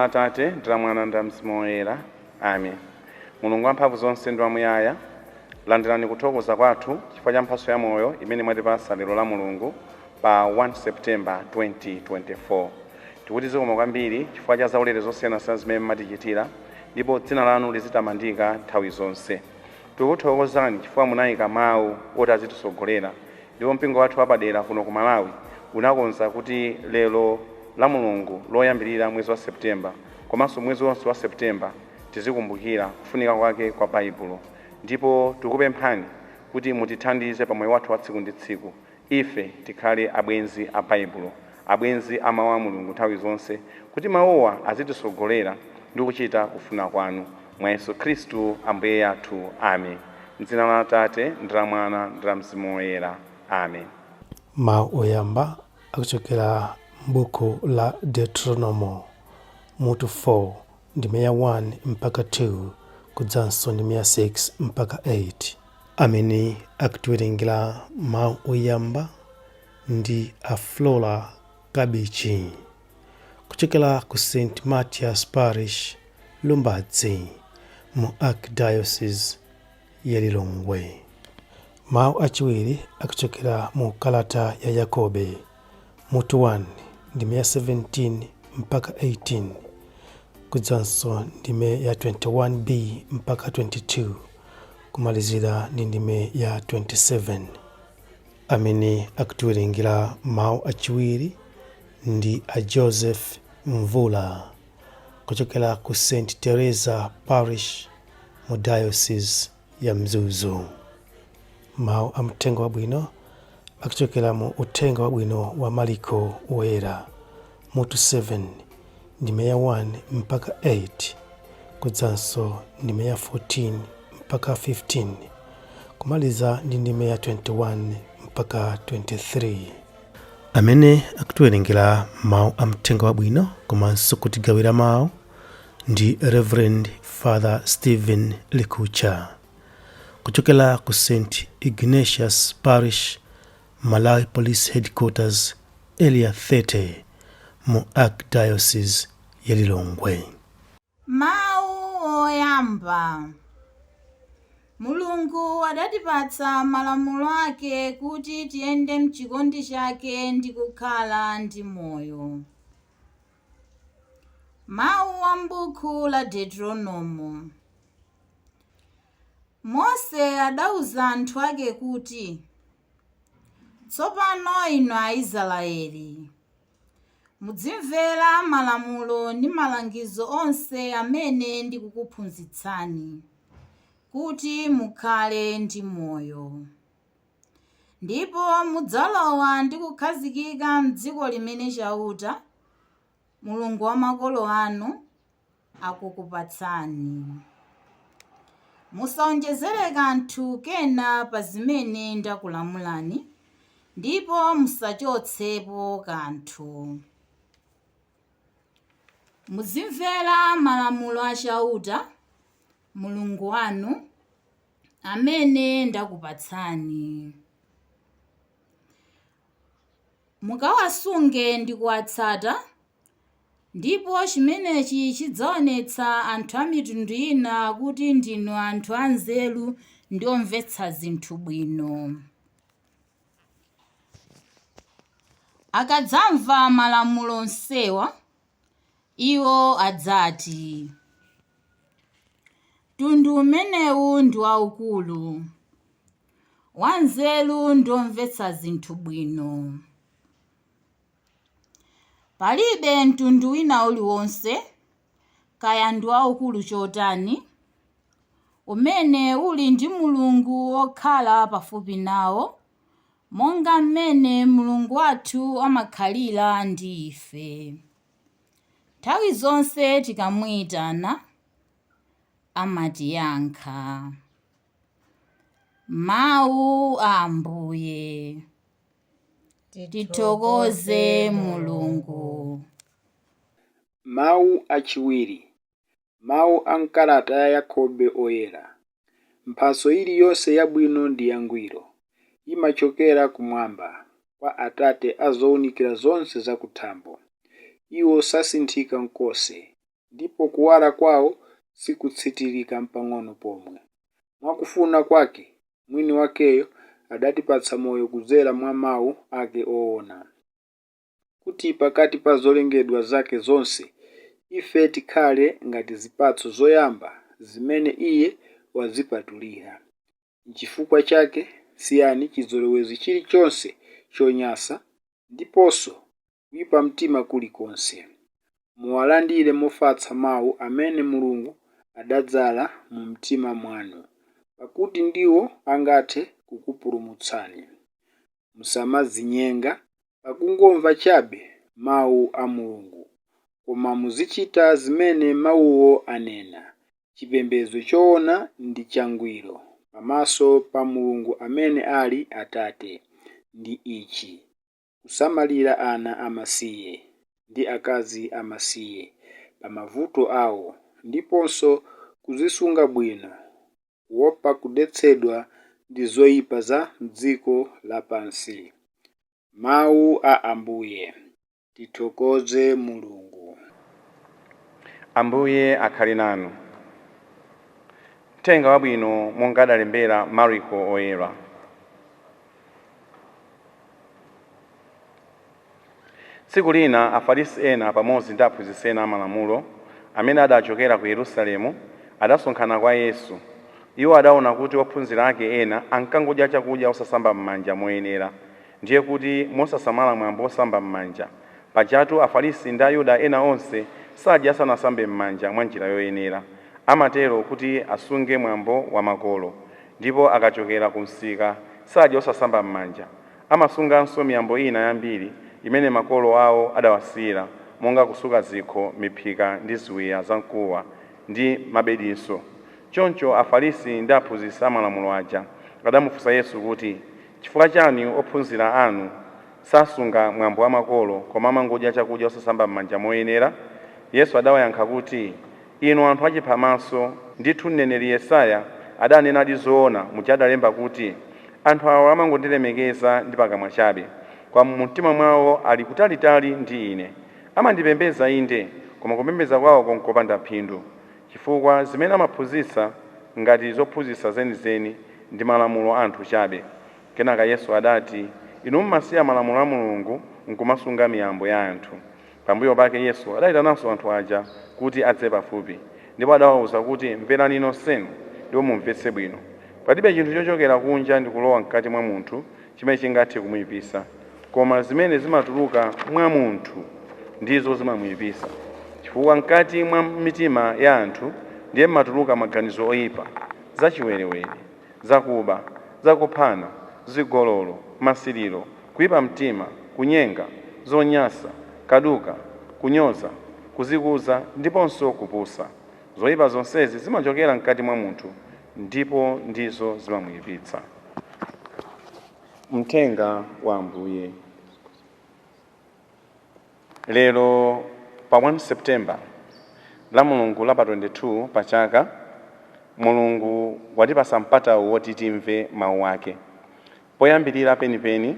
la Atate ndi la Mwana ndi la Mzimu Woyera. Amen. Mulungu wamphamvu zonse ndi wamuyaya, landirani kuthokoza kwathu chifukwa cha mphatso ya moyo imene mwatipatsa lero la Mulungu pa 1 September 2024. Tikuti zikomo kwambiri chifukwa cha zaulere zosiyanasiyana zimene mumatichitira ndipo dzina lanu lizitamandika nthawi zonse. Tikukuthokozani chifukwa munayika mawu oti azititsogolera ndipo mpingo wathu wapadera kuno ku Malawi unakonza kuti lero la Mulungu loyambirira mwezi wa September komanso mwezi wonse wa September tizikumbukira kufunika kwake kwa Baibulo. Ndipo tikupemphani kuti mutithandize pa moyo wathu wa tsiku ndi tsiku. Ife tikhale abwenzi a Baibulo, abwenzi a Mawu a Mulungu nthawi zonse, kuti mawuwa azititsogolera ndi kuchita kufuna kwanu. Mwa Yesu Khristu Ambuye athu. Amen. M'dzina la Atate ndi la Mwana ndi la Mzimu Woyera. Amen. Mawu oyamba akuchokera m'buku la Deuteronomo mutu 4 ndime ya 1 mpaka 2 kudzanso ndime ya 6 mpaka 8. Amene akutiwerengera mawu oyamba ndi a Flora Kabichi kuchokera ku St Mathias Parish, Lumbadzi mu Archdiocese ya Lilongwe. Mawu achiwiri akuchokera mu kalata ya Yakobe mutu 1 ndime ya 17 mpaka 18 kudzanso ndime ya 21b mpaka 22 kumalizira ndi ndime ya 27. Amene akutiwerengera mawu achiwiri ndi a Joseph Mvula kuchokera ku St Teresa Parish mu Diocese ya Mzuzu. Mawu a Mthenga Wabwino akuchokera mu Uthenga Wabwino wa Mariko Woyera mutu 7 ndime ya 1 mpaka 8 kudzanso ndime ya 14 mpaka 15 kumaliza ndi ndime ya 21 mpaka 23. Amene akutiwerengera mawu a Mthenga Wabwino komanso kutigawira mawu ndi Reverend Father Stephen Likucha kuchokera ku St Ignatius Parish, Malawi Police Headquarters, Area 30 mu Archdiocese ya Lilongwe. Mawu oyamba. Mulungu adatipatsa malamulo ake kuti tiyende m'chikondi chake ndi kukhala ndi moyo. Mawu a m'buku la Deuteronomo. Mose adauza anthu ake kuti, Tsopano inu Aisraeli, mudzimvera malamulo ndi malangizo onse amene ndikukuphunzitsani, kuti mukhale ndi moyo. Ndipo mudzalowa ndi kukhazikika m'dziko limene Chauta, Mulungu wa makolo anu, akukupatsani. Musaonjezere kanthu kena pa zimene ndakulamulani, ndipo musachotsepo kanthu. Muzimvera malamulo a Chauta, Mulungu wanu, amene ndakupatsani. Mukawasunge ndi kuwatsata, ndipo chimenechi chidzaonetsa anthu a mitundu ina kuti ndinu anthu anzeru ndi omvetsa zinthu bwino. Akadzamva malamulo onsewa, iwo adzati, Mtundu umenewu ndi waukulu, wanzeru ndi womvetsa zinthu bwino. Palibe mtundu wina uliwonse, kaya ndi waukulu chotani, umene uli ndi Mulungu wokhala pafupi nawo, monga mmene Mulungu wathu amakhalira ndi ife. Nthawi zonse tikamuitana, amatiyankha. Mawu a Ambuye. Tithokoze Mulungu. Mawu achiwiri. Mawu a m'kalata ya Yakobe Oyera. Mphatso iliyonse yabwino ndi yangwiro, imachokera kumwamba, kwa Atate a zounikira zonse zakuthambo. Iwo sasinthika konse. ndipo kuwala kwawo sikutsitirika mpang'ono pomwe. Mwakufuna kwake mwini wakeyo adatipatsa moyo kudzera mwa mawu ake oona, kuti pakati pa zolengedwa zake zonse ife tikhale ngati zipatso zoyamba zimene iye wazipatulira. N'chifukwa chake siyani chizolowezi chilichonse chonyansa ndiponso kuyipa mtima kulikonse. Muwalandire mofatsa mawu amene Mulungu adadzala mu mtima mwanu, pakuti ndiwo angathe kukupulumutsani. Musamadzinyenga pakungomva chabe mawu a Mulungu, koma muzichita zimene mawuwo anena. Chipembedzo choona ndi changwiro pamaso pa Mulungu amene ali Atate ndi ichi: kusamalira ana amasiye ndi akazi amasiye pa mavuto awo, ndiponso kudzisunga bwino, kuopa kudetsedwa ndi zoyipa za m'dziko lapansi. Mawu a Ambuye. Tithokoze Mulungu. Ambuye akhale nanu. Mthenga wabwino monga adalembera Mariko oyera. Tsiku lina Afarisi ena pamodzi ndi aphunzitsi ena amalamulo amene adachokera ku Yerusalemu adasonkhana kwa Yesu. Iwo adaona kuti ophunzira ake ena ankangodya chakudya osasamba m'manja moyenera, ndiye kuti mosasamala mwambo osamba m'manja. Pajatu Afarisi ndi Ayuda ena onse sadya asanasambe m'manja mwa njira yoyenera. Amatero kuti asunge mwambo wa makolo. Ndipo akachokera ku msika sadya osasamba m'manja. Amasunganso miyambo ina yambiri imene makolo awo adawasiyira, monga kusuka zikho, miphika ndi ziwiya zamkuwa ndi mabedinso. Choncho Afarisi ndi aphunzitsi amalamulo aja adamufunsa Yesu kuti, chifukwa chani ophunzira anu sasunga mwambo wa makolo koma amangodya chakudya osasamba m'manja moyenera? Yesu adawayankha kuti, inu anthu achiphamaso, ndithu mneneri Yesaya adanenadi zoona muja adalemba kuti, anthu awa amangondilemekeza ndi pakamwa chabe, koma mu mtima mwawo ali kutalitali ndi ine. Amandipembedza inde, koma kupembedza kwawo nkopanda phindu, chifukwa zimene amaphunzitsa ngati zophunzitsa zenizeni ndi malamulo anthu chabe. Kenaka Yesu adati, inu mmasiya malamulo a Mulungu nkumasunga miyambo ya anthu. Pambuyo pake Yesu adayitananso anthu aja kuti adze pafupi, ndipo adawawuza kuti, mverani nonsenu ndipo mumvetse bwino. Palibe chinthu chochokera kunja ndi kulowa mkati mwa munthu chimene chingathe kumuyipisa, koma zimene zimatuluka mwa munthu ndizo zimamuyipisa. Chifukwa mkati mwa mitima ya anthu ndiye mmatuluka maganizo oyipa, zachiwerewere, zakuba, zakuphana, zigololo, masiriro, kuyipa mtima, kunyenga, zonyansa, kaduka, kunyoza, kuzikuza ndiponso kupusa. Zoyipa zonsezi zimachokera mkati mwa munthu ndipo ndizo zimamuyipitsa. Mthenga wa Ambuye. Lero pa 1 September la Mulungu la pa 22 pa chaka, Mulungu watipasa mpata woti timve mawu ake. Poyambirira penipeni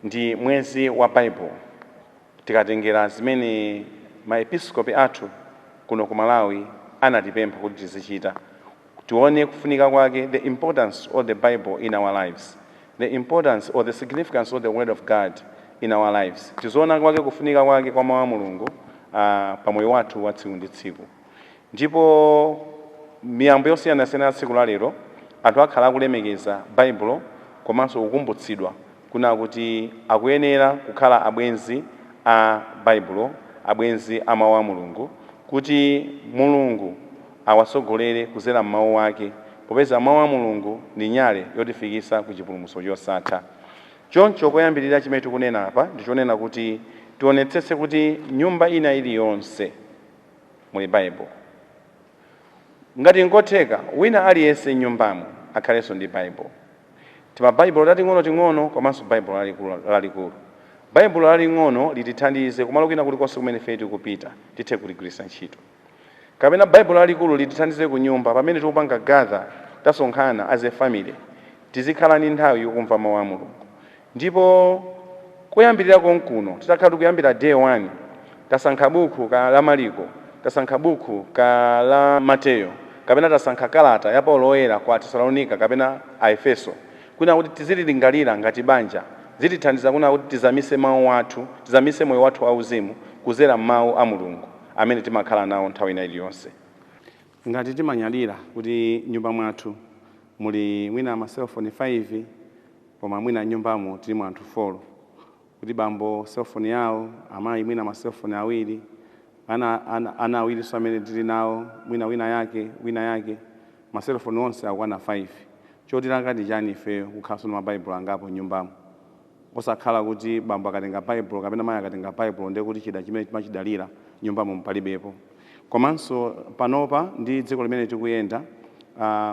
ndi mwezi wa Bible. Tikatengera zimene maepiskopi athu kuno ku Malawi anatipempha kuti tizichita, tione kufunika kwake, the importance of the Bible in our lives, the importance or the significance of the word of God in our lives. Tizoona kwake kufunika kwake kwa mawu a Mulungu pa moyo wathu wa tsiku ndi tsiku. Ndipo miyambo yosiyanasiyana ya tsiku la lero, anthu akhala akulemekeza Baibulo komanso kukumbutsidwa kuna kuti akuyenera kukhala abwenzi a Baibulo, abwenzi a mawu a Mulungu, kuti Mulungu awatsogolere kudzera m'mawu ake, popeza mawu a Mulungu ndi nyale yotifikisa ku chipulumutso chosatha. Choncho koyambirira chimene tikunena apa ndichonena kuti tionetsetse kuti nyumba ina iliyonse muli Baibulo. Ngati nkotheka, wina aliyense nyumbamo akhalenso ndi Baibulo. Tima Baibulo tating'onoting'ono komanso Baibulo lalikulu. Baibulo laling'ono litithandize kumalo kwina kulikonse kumene ife tikupita, tithe kuligwiritsa ntchito. Kapena Baibulo lalikulu litithandize ku nyumba pamene tikupanga gather, tasonkhana as a family, tizikhala ndi nthawi yokumva mawu a Mulungu. Ndipo koyambirira konkuno titakhala tikuyambira day 1, tasankha buku la Mariko, Tasankha buku ka la Mateyo, kapena tasankha kalata ya Paulo Woyera kwa Tesalonika kapena Aefeso, kuna kuti tizililingalira ngati banja, zitithandiza kuna kuti tizamise mawu athu, tizamise moyo wathu wauzimu kuzera mawu a Mulungu amene timakhala nawo nthawi ina iliyonse. Ngati timanyadira kuti nyumba mwathu muli mwina ma cellphone 5, koma mwina nyumbamo tilimo anthu 4, kuti bambo cellphone yawo, amayi mwina ma cellphone awiri, ana awirinso amene tili nawo, mwina wina yake, wina yake, ma cellphone onse akukwana 5. Chotilanga ndi chani ifeyo kukhalanso ndi mabaibulo angapo nyumbamo? Osakhala kuti bambo akatenga Baibulo kapena mayi akatenga Baibulo, ndiye kuti chida chimene timachidalira nyumbamo palibepo. Komanso panopa ndi dziko limene tikuyenda,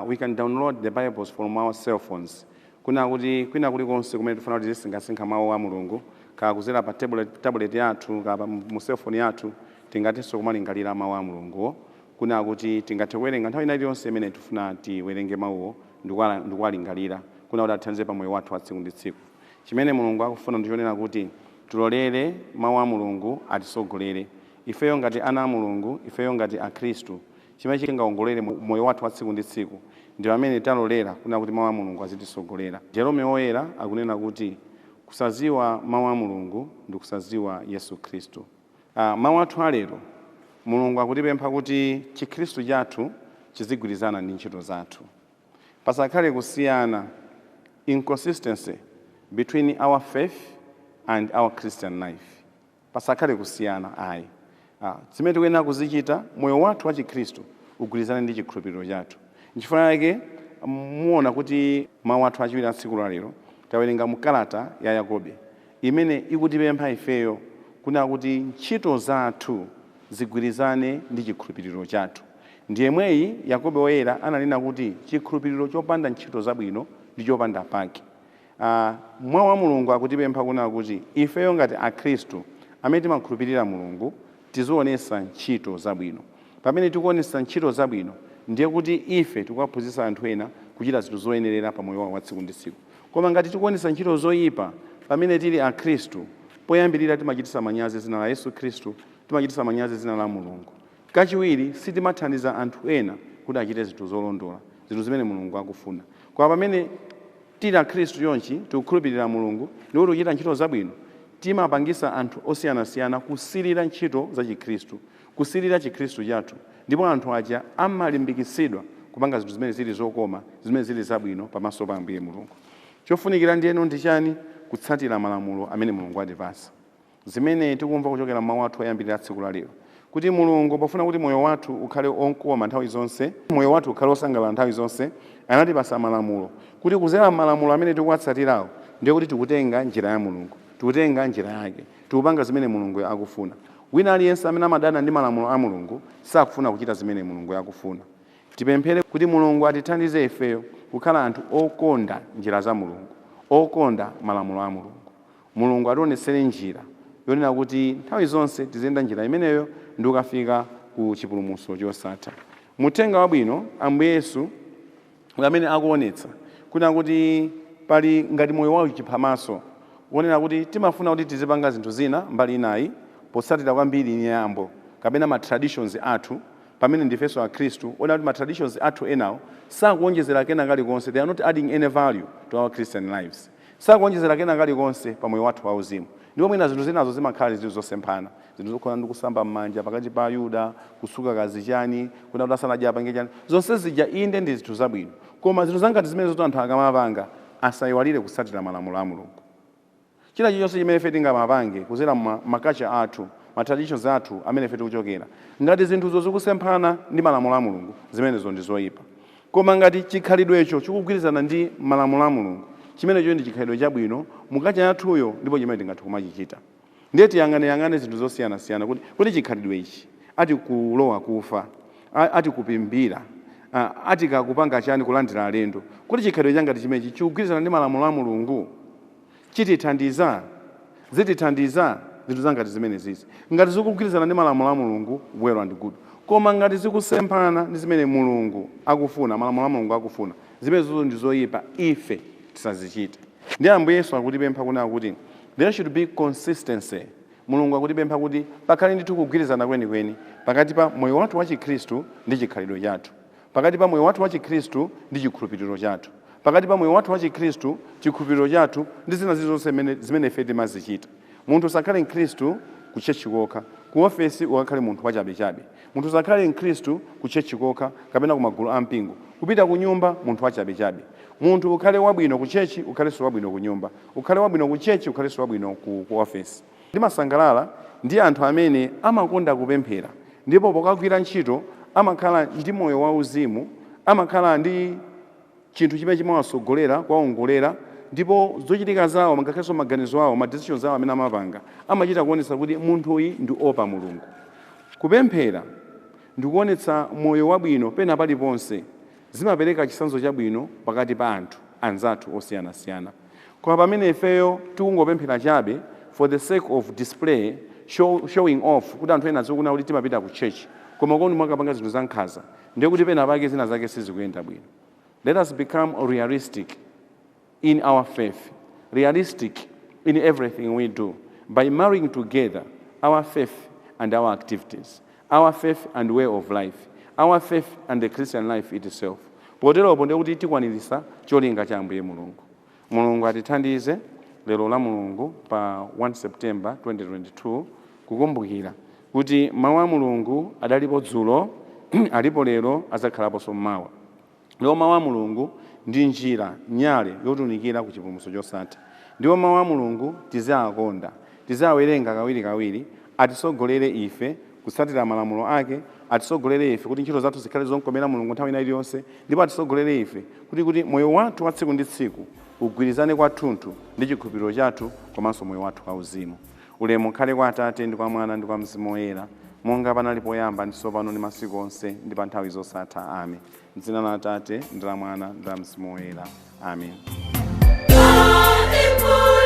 we can download the Bibles from our cell phones, kuna kuti kwina kulikonse kumene tifuna kuti tizisinkhasinkha mawu a Mulungu, kaya kuzera pa tablet yathu, kaya mu cellphone yathu, tingathenso kumalingalira mawu a Mulunguwo, kuna kuti tingathe kuwerenga nthawi ina iliyonse imene tifuna tiwerenge mawuwo ndikuwalingalira, kuna kuti athandize pa moyo wathu wa tsiku ndi tsiku. Chimene Mulungu akufuna ndichonena kuti tilolere mawu a Mulungu atisogolere ifeyo ngati ana a Mulungu, ifeyo ngati Akhristu. Chimene chingawongolere moyo wathu wa tsiku ndi tsiku ndi pamene talolera kuna kuti mawu a Mulungu azitisogolera. Jerome Woyera akunena kuti kusaziwa mawu a Mulungu ndi kusaziwa Yesu Khristu. Mawu athu alero, Mulungu akutipempha kuti Chikhristu chathu chizigwirizana ndi ntchito zathu, pasakhale kusiyana, inconsistency between our faith and our Christian life, pasakhale kusiyana ayi. Zimene tikuyenera kuzichita, moyo wathu wa Chikhristu ugwirizane ndi chikhulupiriro chathu. Nchifukwa chake muona kuti mawu athu achiwiri a tsiku la lero tawerenga mu kalata ya Yakobe imene ikutipempha ifeyo kuna kuti ntchito zathu zigwirizane ndi chikhulupiriro chathu. Ndiyemweyi Yakobe Woyera ananena kuti chikhulupiriro chopanda ntchito zabwino ndi chopanda pake. Mawu a Mulungu akutipempha kuna kuti ifeyo ngati Akhristu amene timakhulupirira Mulungu tizionesa ntchito zabwino. Pamene tikuonesa ntchito zabwino, ndiye kuti ife tikuwaphunzitsa anthu ena kuchita zinthu zoyenerera pa moyo wawo wa tsiku ndi tsiku. Koma ngati tikuonesa ntchito zoyipa pamene tili Akhristu, poyambirira timachititsa manyazi dzina la Yesu Khristu, timachititsa manyazi dzina la Mulungu. Kachiwiri, sitimathandiza anthu ena kuti achite zinthu zolondola, zinthu zimene Mulungu akufuna. Koma pamene tili Akhristu chonchi, tikukhulupirira Mulungu ndikuti kuchita ntchito zabwino, timapangisa anthu osiyanasiyana kusilira ntchito za Chikhristu, kusilira Chikhristu chathu, ndipo anthu aja amalimbikitsidwa kupanga zinthu zimene zili zokoma, zimene zili zabwino pamaso pa Ambuye Mulungu. Chofunikira ndiyeno ndi chani? Kutsatira malamulo amene Mulungu atipasa, zimene tikumva kuchokera mmawu athu oyambirira tsiku la lero, kuti Mulungu pofuna kuti moyo wathu ukhale okoma nthawi zonse, moyo wathu ukhale osangalala nthawi zonse, anatipasa malamulo, kuti kuzera malamulo amene tikuwatsatirawo ndiye kuti tikutenga njira ya Mulungu, tikutenga njira yake, tikupanga zimene Mulungu akufuna. Wina aliyense amene amadana ndi malamulo a Mulungu sakufuna kuchita zimene Mulungu akufuna. Tipemphere kuti Mulungu atithandize ifeyo kukhala anthu okonda njira za Mulungu, okonda malamulo a Mulungu. Mulungu ationetsere njira yonena kuti nthawi zonse tiziyenda njira imeneyo ndi kukafika ku chipulumutso chosatha. Muthenga Wabwino, Ambuye Yesu amene akuonetsa kuna kuti pali ngati moyo wawo chiphamaso wonena kuti timafuna kuti tizipanga zinthu zina mbali inayi potsatira kwambiri miyambo kapena ma traditions athu, pamene ndifenso Akhristu, ona kuti ma traditions athu enawo sakuonjezera kena kalikonse. They are not adding any value to our Christian lives, sakuonjezera kena kalikonse pa moyo wathu wauzimu. Ndipo mwina zinthu zinazo zimakhala zinthu zosemphana, zinthu zokhala ndi kusamba m'manja pakati pa Ayuda, kusuka kazi chani, kuna kuti asanadye apange chani, zonse zija inde ndi zinthu zabwino, koma zinthu zangati zimene zoti anthu akamapanga asayiwalire kutsatira malamulo a Mulungu. China chilichonse chimene ife tingamapange kuzera ma culture athu, ma traditions athu amene ife tikuchokera, ngati zinthuzo zikusemphana ndi malamulo a Mulungu, zimenezo ndi zoyipa. Koma ngati chikhalidwecho chikugwirizana ndi malamulo a Mulungu, chimenecho ndi chikhalidwe chabwino mu culture yathuyo, ndipo chimene tingathe kumachichita. Ndiye tiyang'aneyang'ane zinthu zosiyanasiyana kuti chikhalidwe ichi, ati kulowa kufa, ati kupimbira, ati kakupanga chani, kulandira alendo, kuti chikhalidwe changati chimenechi chikugwirizana ndi malamulo a Mulungu, chitithandiza, zitithandiza? Zinthu zangati zimene zizi, ngati zikugwirizana ndi malamulo a Mulungu, well and good. Koma ngati zikusemphana ndi zimene Mulungu akufuna, malamulo a Mulungu akufuna, zimenezozo ndi zoyipa, ife tisazichite. Ndi Ambuye Yesu akutipempha kunena kuti there should be consistency. Mulungu akutipempha kuti pakhale ndithu kugwirizana kwenikweni pakati pa moyo wathu wa Chikhristu ndi chikhalidwe chathu, pakati pa moyo wathu wa Chikhristu ndi chikhulupiriro chathu, pakati pa moyo wathu wa Chikhristu, chikhulupiriro chathu ndi zina zilizonse zimene ife timazichita. Munthu usakhale Mkhristu ku church kokha, ku ofesi ukakhale munthu wachabechabe. Munthu usakhale Mkhristu ku church kokha kapena ku magulu a mpingo, kupita ku nyumba munthu wachabechabe. Munthu ukhale wabwino ku church, ukhalenso wabwino ku nyumba, ukhale wabwino ku church, ukhalenso wabwino ku ofesi. Ndimasangalala ndi anthu amene amakonda kupemphera ndipo pokagwira ntchito amakhala ndi moyo wauzimu, amakhala ndi chinthu chimene chimawatsogolera, kuwaongolera, ndipo zochitika zawo, ngakhalenso maganizo awo, ma decisions awo amene amapanga, amachita kuonetsa kuti munthuyi ndi opa Mulungu. Kupemphera ndikuonetsa moyo wabwino pena paliponse zimapereka chitsanzo chabwino pakati pa anthu anzathu osiyanasiyana. Koma pamene ifeyo tikungopemphera chabe for the sake of display, showing off, kuti anthu ena azikuona kuti timapita ku church, koma koni mwakapanga zinthu zankhanza, ndiye kuti pena pake zina zake sizikuyenda bwino. Let us become realistic in our faith, realistic in everything we do, by marrying together our faith and our activities, our faith and way of life, our faith and the Christian life itself. Poteropo ndiye kuti tikwaniritsa cholinga cha Ambuye Mulungu. Mulungu atithandize lero la Mulungu pa 1 September 2022 kukumbukira kuti mawu a Mulungu adalipo dzulo, alipo lero, adzakhalaponso mmawa. Ndipo mawu a Mulungu ndi njira, nyale yotiunikira ku chipulumutso chosatha. Ndipo mawu a Mulungu tiziwakonda, tiziwawerenga kawirikawiri, atisogolere ife kutsatira malamulo ake, atisogolere ife kuti ntchito zathu zikhale zomkomera Mulungu nthawi ina iliyonse, ndipo atisogolere ife kuti moyo wathu wa tsiku ndi tsiku ugwirizane kwathunthu ndi chikhulupiriro chathu komanso moyo wathu wauzimu. Ulemu ukhale kwa Atate ndi kwa Mwana ndi kwa Mzimu Woyera, monga panali poyamba, ndi tsopano, ndi masiku onse, ndi pa nthawi zosatha. Amen. M'dzina la Atate ndi la Mwana ndi la Mzimu Woyera. Amen. Amen.